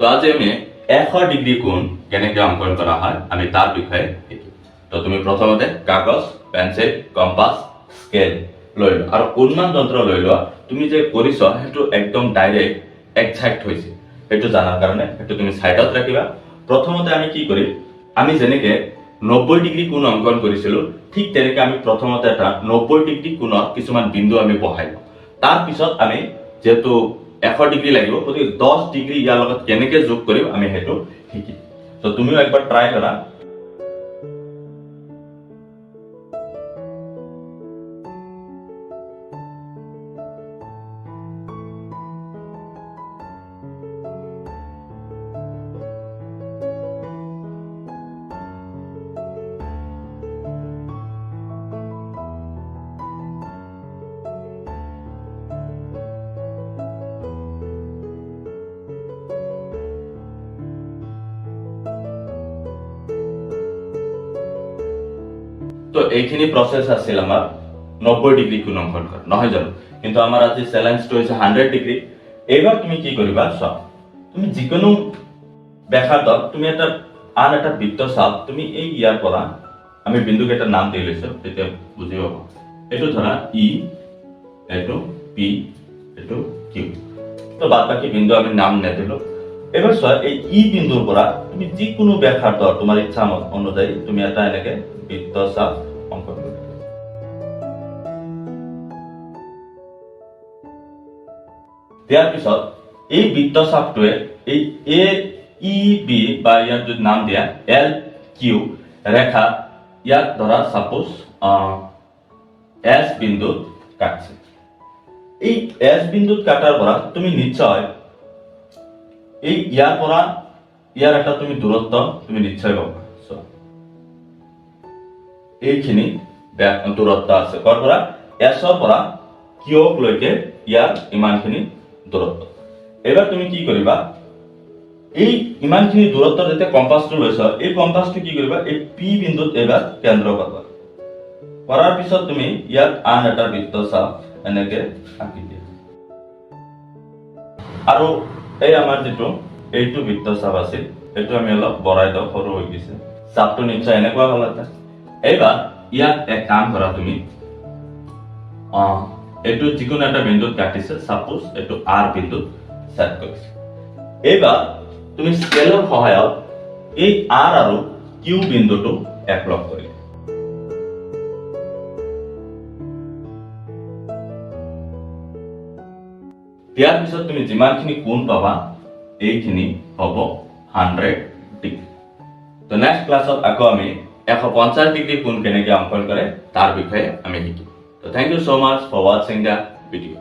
তো আজি আমি 100 ডিগ্ৰী কোণ কেনেকৈ অংকন কৰা হয়, আমি তাৰ বিষয়ে শিকিম। তো তুমি প্ৰথমতে কাগজ, পেঞ্চিল, কম্পাছ, স্কেল লৈ লোৱা আৰু কোণমান যন্ত্ৰ লৈ লোৱা। তুমি যে কৰিছ, সেইটো একদম ডাইৰেক্ট একজেক্ট হৈছে, সেইটো জনাৰ কাৰণে সেইটো তুমি চাইডত ৰাখিবা। প্ৰথমতে আমি কি কৰিম? আমি যেনেকে 90 ডিগ্ৰী কোণ অংকন কৰিছিলো, ঠিক তেনেকে আমি প্ৰথমতে এটা 90 ডিগ্ৰী কোণত কিছুমান বিন্দু আমি বহাই লওঁ। তাৰপিছত আমি যিহেতু 100 ডিগ্ৰী লাগিব, গতিকে 10 ডিগ্ৰী ইয়াৰ লগত কেনেকে যোগ কৰিম, আমি সেইটো শিকিম। তো তুমিও একবাৰ ট্ৰাই কৰা। তো এইখিনি প্ৰচেছ আছিল আমাৰ 90 ডিগ্ৰী কোণ অংকন কৰা, নহয় জানো? কিন্তু আমাৰ আজি চেলেঞ্জটো হৈছে 100 ডিগ্ৰী। এইবাৰ তুমি কি কৰিবা চোৱা। তুমি যিকোনো ব্যাসাৰ্ধত তুমি এটা আন এটা বৃত্তচাপ তুমি এই ইয়াৰ পৰা, আমি বিন্দুকেইটাৰ নাম দি লৈছো, তেতিয়া বুজি পাব। এইটো ধৰা ই, এইটো পি, এইটো কিউ। তো বাদ বাকী বিন্দু আমি নাম নেদিলো। এবাৰ চোৱা, এই ই বিন্দুৰ পৰা তুমি যিকোনো ব্যাসাৰ্ধ তোমাৰ ইচ্ছা অনুযায়ী তুমি এটা এনেকে বৃত্তচাপ অংকন কৰিবা। দিয়াৰ পিছত এই বৃত্তচাপটোৱে এই এ ই বি বা ইয়াত যদি নাম দিয়া এল কিউ ৰেখা, ইয়াত ধৰা চাপোজ এছ বিন্দুত কাটছে। এই এছ বিন্দুত কাটাৰ পৰা তুমি নিশ্চয় এই ইয়াৰ পৰা ইয়াৰ এটা তুমি দূৰত্ব তুমি নিশ্চয় পাবা। চোৱা, এইখিনি দূৰত্ব আছে। কৰ পৰা? এছৰ পৰা কিউলৈকে ইয়াৰ ইমানখিনি দূৰত্ব। এইবাৰ তুমি কি কৰিবা? এই ইমানখিনি দূৰত্ব যেতিয়া কম্পাছটো লৈছ, এই কম্পাছটো কি কৰিবা? এই পি বিন্দুত এইবাৰ কেন্দ্ৰ কৰিবা। কৰাৰ পিছত তুমি ইয়াত আন এটা বৃত্তচাপ এনেকে আঁকি দিয়া। আৰু এই আমাৰ যিটো এইটো বৃত্তচাপ আছিল, এইটো আমি অলপ বঢ়াই দিওঁ, সৰু হৈ গৈছে। চাপটো নিশ্চয় এনেকুৱা হ'ল এটা। এইবাৰ ইয়াত এক কাম কৰা তুমি, এইটো যিকোনো এটা বিন্দুত কাটিছে, চাপোজ এইটো আৰ বিন্দুত ছেদ কৰিছে। এইবাৰ তুমি স্কেলৰ সহায়ত এই আৰ আৰু কিউ বিন্দুটো একলগ কৰিলা। দিয়াৰ পিছত তুমি যিমানখিনি কোণ পাবা, এইখিনি হ'ব 100 ডিগ্ৰী। তো নেক্সট ক্লাছত আকৌ আমি 150 ডিগ্ৰী কোণ কেনেকৈ অংকন কৰে, তাৰ বিষয়ে আমি শিকিম। তো thank you so much for watching the video.